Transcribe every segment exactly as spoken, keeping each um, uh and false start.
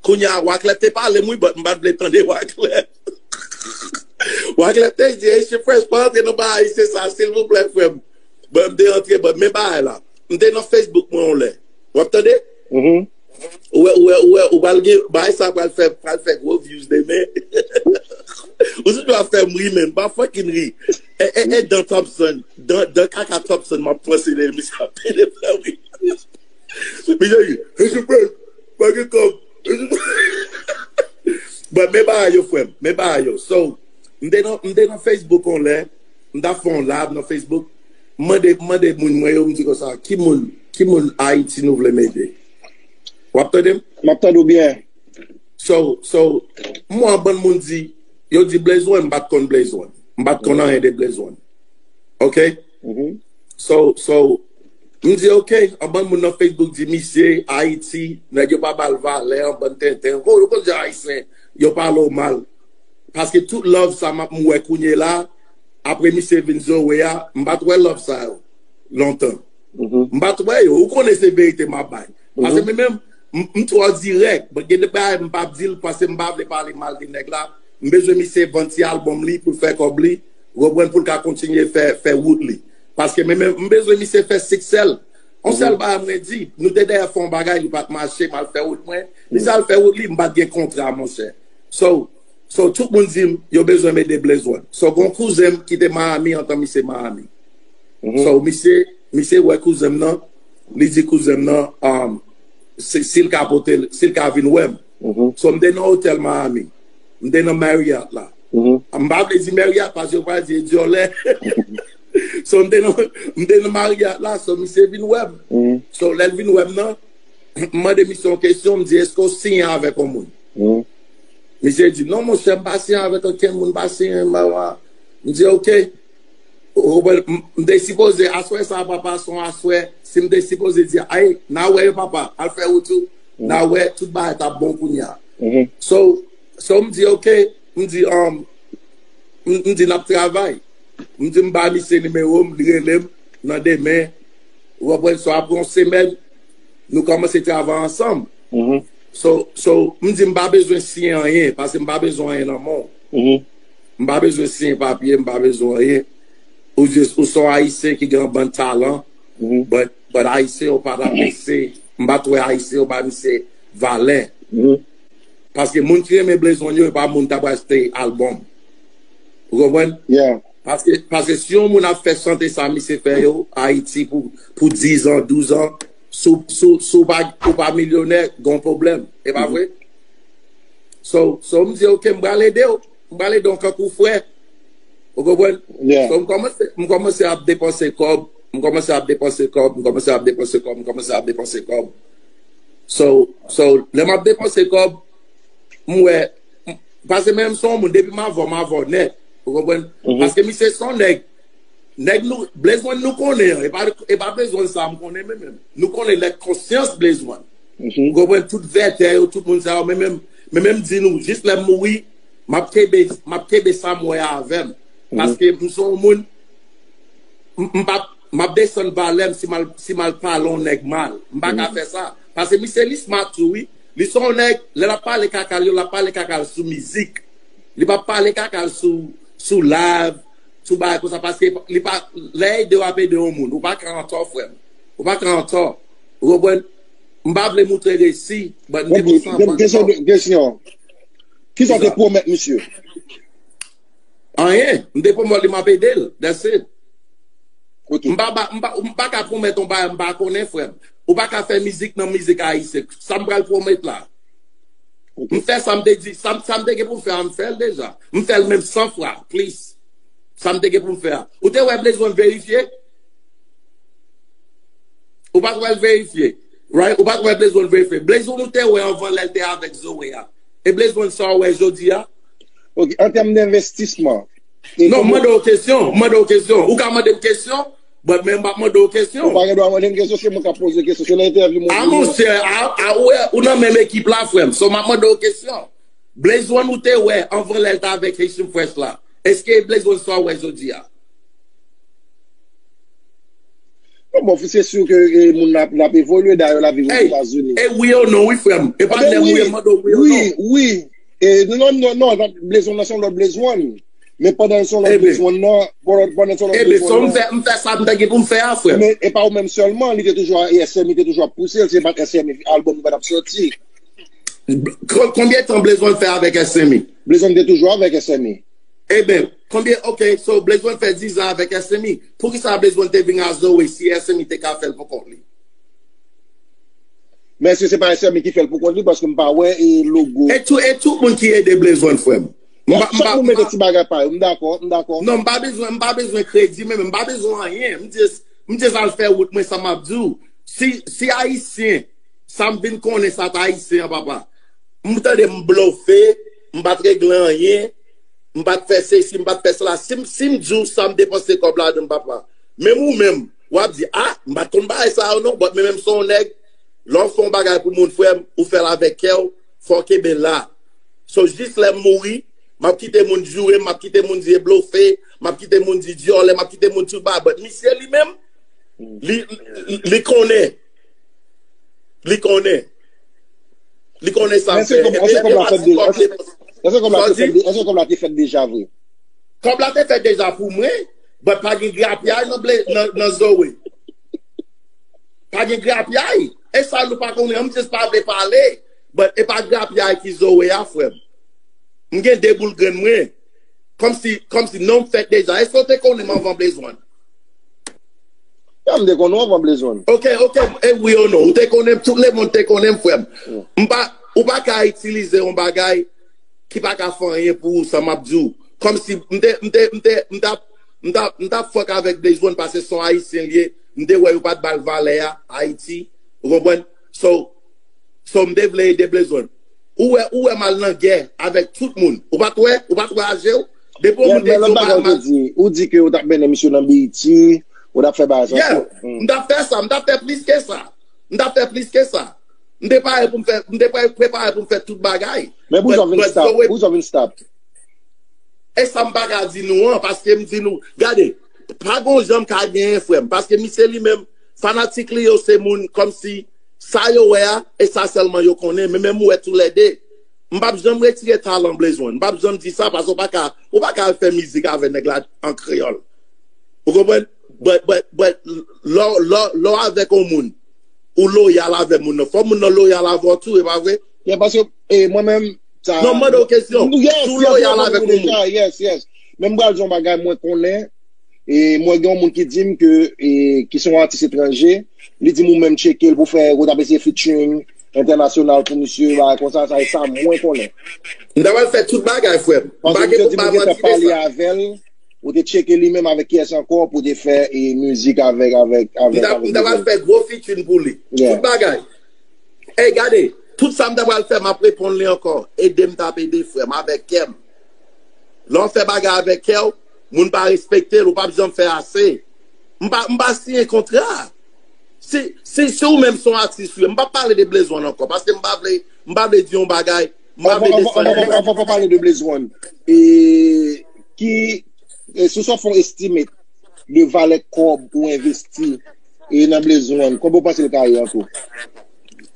Kounye a, Waklèf te pale m, wi, but m pa t vle tande Waklèf. Waklèf te di, Haitian Fresh, pa antre nan bagay se sa, silvouplè, frè m. But m te antre, but men bagay la. M te nan Facebook mwen yon lè. W ap tande? Ou wè, ou wè, ou wè, ou pral gen, bagay sa pral fè, pral fè gwo views demen. Ou sou ap fè m ri, men m pa fucking ri. E, e, e Dan Thompson, Dan, Dan Kaka Thompson, m ap panse de misye ap pede fè wi. Misye di, Haitian Fresh, pa gen kòb. But men bagay yo, frè m, men bagay yo. So, m te nan, m te nan Facebook yon lè, m t ap fè yon live nan Facebook. M mande, m mande moun mwen yo, m di konsa, ki moun, ki moun Ayiti nou vle m ede? W ap tande m? M ap tande w byen. So, so, m wè yon bann moun di, yo di Blaze One, m pa t konn Blaze One. M pa t konn anyen de Blaze One. Ok? So, so, m di, ok, yon bann moun nan Facebook di, misye, Ayiti, nèg yo pa ba l valè, yon bann tenten. Bon, yo konn di Ayisyen, yo pale w mal. Paske tout love sa m ap m wè kounye la, apre misye vin Zoe a, m pa t wè love sa yo lontan. M pa t wè yo. Ou konnen se verite m ap bay. Paske mwen menm, m, m twò dirèk. But gen de bagay m p ap di l paske m pa vle pale mal de nèg la. M bezwen misye vann ti album li pou l fè kòb li. Ou konprann, pou l ka kontinye fè, fè wout li. Paske mwen menm, m bezwen misye fè siksè l. Yon sèl bagay mwen di, nou te dèyè fè yon bagay, li pa t mache, m al fè wout mwen. Misye al fè wout li, m pa t gen kontra, monchè. So, so, tout moun di m, yo bezwen m ede Blaze One. So, gon kouzen m ki te Miami, antan misye Miami. So, misye, misye wè kouzen m nan, li di kouzen m nan, um, si, si l ka pote l, si l ka vin wè m. So, m te nan otèl Miami. M te nan Marriott la. M pa vle di Marriott, paske yo pral di e dyòlè. So, m te nan, m te nan Marriott la, so, misye vin wè m. So, lè l vin wè m nan, m mande misye yon kesyon, m di, èske w siyen avèk yon moun? Misye di, non, monchè, m pa siyen avèk okenn moun, m pa siyen, m pa, m di, ok. Ou konprann? M, m te sipoze, aswè sa, papa, se yon aswè, si m te sipoze di, ay, n a wè yo, papa, al fè wout ou, n a wè, tout bagay t ap bon kounye a. So, so, m di, ok, m di, um, m, m di, n ap travay. M di, m ba misye nimewo m, li rele m nan demen. Ou konprann? So, apre yon semèn, nou kòmanse travay ansanm. So, so, m di, m pa bezwen siyen anyen, paske m pa bezwen anyen nan men w. M pa bezwen siyen papye, m pa bezwen anyen. Ou jis, ou se yon Ayisyen ki gen yon bann talan, but, but Ayisyen yo pa t apresye, m pa t wè Ayisyen yo ba misye valè. Paske moun ki renmen Blaze One yo, e pa moun t ap achte album. Ou konprann? Paske, paske si yon moun ap fè chante sa misye fè yo, Ayiti pou, pou diz an, douz an, si w, si w, si w pa, ou pa milyonè, gon pwoblèm. E pa vre? So, so, m di, ok, m pral ede w. M pral ede w kankou frè. Ou konprann? So, m kòmanse, m kòmanse ap depanse kòb. M kòmanse ap depanse kòb. M kòmanse ap depanse kòb. M kòmanse ap depanse kòb. So, so, lè m ap depanse kòb, m wè, m, paske menm se yon moun, depi m avè w, m avè w nèt. Ou konprann? Paske misye se yon nèg, nèg nou, Blaze One nou konnen an, e pa, e pa Blaze One sa m konnen menm, menm. Nou konnen lè konsyans Blaze One. Ou konprann? Tout vètè yo, tout moun sa yo, men menm, men menm di nou, jis lè m mouri, m ap kenbe, m ap kenbe sa m wè a avè m. Paske m se yon moun, m, m p ap, m ap desann valè m si m al, si m al pale yon nèg mal. M pa ka fè sa. Paske misye li smart tou, wi. Li se yon nèg, lè l ap pale kaka l yo, l ap pale kaka l sou mizik. Li p ap pale kaka l sou, sou live, sou bagay konsa, paske li pa, lè ede w ap ede yon moun, ou pa ka antò, frè m. Ou pa ka antò. Ou konprann? M pa vle moutre resi, but m te konsa anvan. Kesyon, kesyon. Kisa w te pwomèt misye? Anyen. M te pwomèt li m ap ede l. That's it. M pa, pa, m pa, m pa ka pwomèt yon bagay m pa konnen, frè m. Ou pa ka fè mizik nan mizik ayisyen. Sa m pral pwomèt la? M fè sa m te di, sa, sa m te gen pou m fè a, m fè l deja. M fè l menm san fwa, plis. Sa m te gen pou m fè a. Ou te wè Blaze One verifye? Ou pa t wè l verifye. Right? Ou pa t wè Blaze One verifye. Blaze One ou te wè anvan lè l te avèk Zoe a. E Blaze One sa w wè jodi a? Ok, an tèm denvestisman. Non, m mande w kesyon, m mande w kesyon. Ou ka mande m kesyon, but men m p ap mande w kesyon. Ou pa gen dwa mande m kesyon, se mwen k ap poze kesyon. Se nan entèvyou mwen. A, monchè, a, a, ou, ou nan menm ekip la, frè m. So, m ap mande w kesyon. Blaze One ou te wè anvan lè l t avèk Haitian Fresh la. Èske Blaze One sa w wè jodi a? Bon, se si ke e, moun ap, ap evolye, dayè, lavi Ozetazini. E wi ou non, wi, frè m. E pa lè mwen mande w wi ou non. Wi, wi. E, non, non, non, Blezon nan se yon lòt Blezon. Men pandan l se yon lòt Blezon nan, pandan l se yon lòt Blezon nan. Ebe, so m fè, m fè sa m te gen pou m fè a, frè m. Men e pa ou menm sèlman, li te toujou, S M I te toujou ap pouse l, se pa S M I albòm li pa t ap sòti. Konbyen tan Blezon fè avèk S M I? Blezon te toujou avèk S M I. Eben, konbyen, ok, so Blezon fè diz an avèk S M I. Poukisa Blezon te vin a Zoe si S M I te ka fè l pou kont li? Men èske se pa S M I ki fè l pou kont li, paske m pa wè e logo. E tout, e tout moun ki ede Blezon, frè m. Chak moun mete ti bagay pa yo, m dakò, m dakò. Non, m pa bezwen, m pa bezwen kredi, men m pa bezwen anyen. M just, m just al fè wout mwen, sa m ap di w. Si, si Ayisyen, sa m vin konnen sa t Ayisyen an, papa. M tande m blofe, m pa t regle anyen, m pa t fè sesi, m pa t fè sela. Si m, si m di w sa m depanse kòb ladan, papa. Menm ou menm, w ap di, a, m pa t konn bagay sa yo non, but men menm se yon nèg, lè w fè yon bagay pou moun, frè m, ou fè l avèk kè w, fò w kenbe la. So, jis lè m mouri, m ap kite moun joure m, m ap kite moun di e blofe, m ap kite moun di dyòlè, m ap kite moun tout bagay, but misye li menm, li, li, li konnen. Li konnen. Li konnen sa l fè. Epi e pa ti kòb li. Èske kòb la te fèt deja vre? Kòb la te fèt deja pou mwen, but pa gen grapyay nan, nan, nan Zoe. Pa gen grapyay. E sa nou pa konnen, m just pa vle pale. But e pa grapyay ki Zoe a, frè m. M gen de boul grenn mwen. Kòmsi, kòmsi non m fèt deja. Èske w te konnen m anvan Blezon? Ya, m te konnen w anvan Blezon. Ok, ok, e wi ou non. Ou te konnen m, tout lemonn te konnen m, frè m. M pa, ou pa ka itilize yon bagay ki pa ka fè anyen pou ou, sa m ap di w. Kòmsi m te, m te, m te, m t ap, m t ap, m t ap fòk avèk Blezon paske se yon Ayisyen l ye. M te wè yo pa t ba l valè a, Ayiti. Ou konprann? So, so m te vle ede Blezon. Ou wè, ou wè m al nan gè avèk tout moun. Ou pa t wè, ou pa t wè aje w? Depi yon moun te di w pa al. Ou di ke ou t ap mennen misye nan B E T, ou t ap fè bagay sa tou. M t ap fè sa, m t ap fè plis ke sa. M t ap fè plis ke sa. M te pare pou m fè, m te pre- prepare pou m fè tout bagay. Men poukisa w vin stop? Poukisa w vin stop? E sa m pa ka di nou an, paske m di nou, gade, pa gon jan m ka genyen, frè m, paske misye li menm, fanatik li yo se moun kòmsi sa yo wè a, e sa sèlman yo konnen, men menm ou wè toulède. M p ap janm retire talan Blaze One. M p ap janm di sa, paske w pa ka, ou pa ka al fè mizik avè nèg la an kreyòl. Ou konprann? But, but, but, lè, lè, lè w avèk yon moun, ou loyal avè moun nan. Fò moun nan loyal avè w tou, e pa vre? Yeah, paske, e, mwen menm, sa. Non, m mande w kesyon. Si w loyal avèk yon moun. Yes, yes. Men m pral di yon bagay mwen konnen, e, mwen gen yon moun ki di m ke, e, ki se yon atis etranje, li di m ou menm tcheke l pou fè, ou t ap eseye featuring entènasyonal pou misye, bagay konsa, sa e sa mwen konnen. M ta pral fè tout bagay, frè m. M pa gen pou m pa manti de sa. Paske misye di m ou gentan pale avè l, ou te tcheke li menm avèk kiyès ankò pou te fè, e, mizik avèk, avèk, avèk, avèk Blaze One. M ta pral fè gwo featuring pou li. Yeah. Tout bagay. Ey, gade, tout sa m ta pral fè, m ap reponn li ankò. Ede m t ap ede, frè m, avèk kè m. Lè w fè bagay avèk kè w, moun pa respekte l, ou p ap janm fè ase. M pa, m pa siyen kontra. Si, si, si ou menm se yon atis, wi, m p ap pale de Blaze One ankò, paske m pa vle, m pa vle di yon bagay, m pa vle desann. Anvan, anvan, anvan, anvan, anvan pale de Blaze One, e, ki, e, si w sot fè yon estimate de valè kòb ou envesti, e, nan Blaze One, konbyen w panse l ka ye an tou?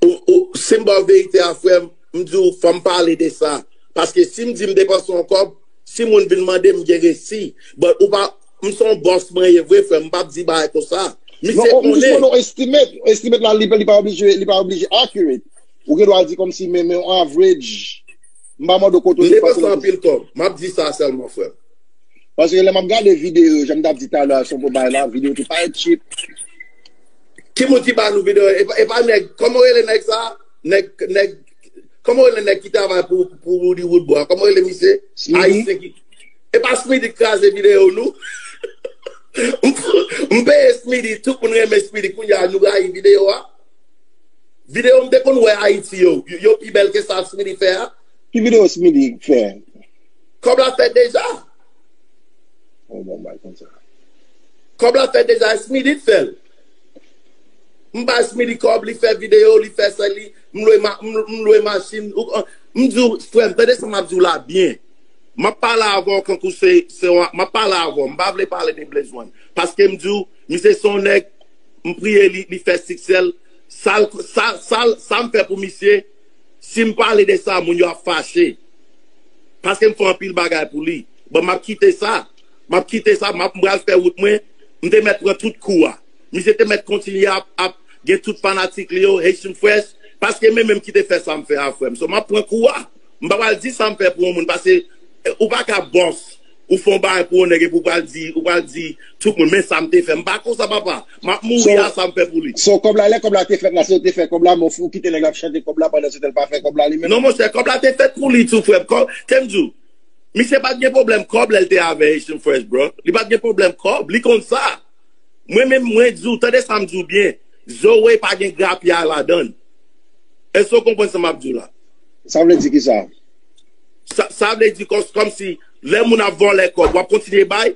Ou, ou, si m ba w verite a, frè m, m di w, fò m pale de sa. Paske si m di m depanse yon kòb, si moun vin mande m, m gen resi. But ou pa, m se yon bòs mwen ye vre, frè m, m p ap di bagay konsa. Misye konnen. Non, m jis mande w estimate. Estimate la, li, li pa oblije, li pa oblije accurate. Ou gen dwa di kòmsi, men, men yon average. M pa mande w kote w te pase. M depanse anpil kòb. M ap di sa sèlman, frè m. Paske lè m ap gade videyo, jan m t ap di talè a, se yon bagay la, videyo te parèt cheap. Ki moun ki ba nou videyo? E pa, e pa nèg, kòman w rele nèg sa? Nèg, nèg, kòman w rele nèg ki travay pou, pou Roody Woodboy a? Kòman w rele misye? Ayisyen ki, e pa Smithy k kraze videyo nou? M, m peye Smithy, tout moun renmen Smithy, kounye a nou rayi videyo a. Videyo m te konn wè Ayiti yo, yo, yo pi bèl ke sa Smithy fè a. Ki videyo Smithy fè? Kòb la fèt deja. Yon bon bagay konsa. Kòb la fèt deja, Smithy t fè l. M bay Smithy kòb, li fè videyo, li fè sèl li, m lwe ma-, m, m lwe machin. Ou, m di w, frè m, tande sa m ap di w la byen. M ap pale avè w kankou se, se yon, m ap pale avè w. M pa vle pale de Blaze One. Paske m di w, misye se yon nèg M priye li, li fè siksè l. Sa l- sa, sa, l- sa m fè pou misye, si m pale de sa, moun yo ap fache. Paske m fè anpil bagay pou li. Bon, m ap kite sa. M ap kite sa, m ap m pral fè wout mwen. M te mèt pran tout kou a. Misye te mèt kontinye ap, ap gen tout fanatik li yo, Haitian Fresh. Paske men menm ki te fè sa m fè a, frè m. So, m ap pran kou a. M pa pral di sa m fè pou yon moun. Paske eh, ou pa ka bòs. Ou fè yon bagay pou yon nèg epi ou pral di, ou pral di tout moun, men sa m te fè. M pa konsa, papa. M ap mouri a sa m fè pou li. So, kòb la, lè kòb la te fèt la, se ou te fè kòb la, men ou kite nèg la ap chante kòb la pandan se tan l pa fè kòb la li menm? Non, monchè, kòb la te fèt pou li tou, frè m. Kòb, te m di w, misye pa t gen pwoblèm kòb lè l te avè Haitian Fresh, bro. Li pa t gen pwoblèm kòb. Li konn sa. Mwen menm, mwen di w, tande sa m di w byen. Zoe pa gen grapya ladan l. Èske w konprann sa m ap di w la? Sa vle di ki sa? Sa, sa vle di kòm, kòm si lè moun ap vòlè kòb, w ap kontinye bay?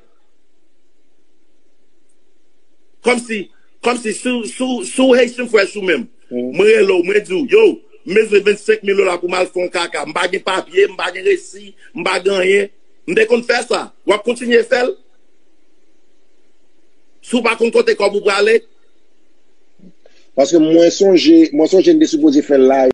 Kòm si, kòm si sou, sou, sou Haitian Fresh ou menm. Mwen rele w, mwen di w, yo, m bezwen vennsenk mil dola pou m al fè yon kaka. M pa gen papye, m pa gen resi, m pa gen anyen. M te konn fè sa. W ap kontinye fè l? Si w pa konn kote kòb ou prale? Paske mwen sonje, mwen sonje m te sipoze fè l la.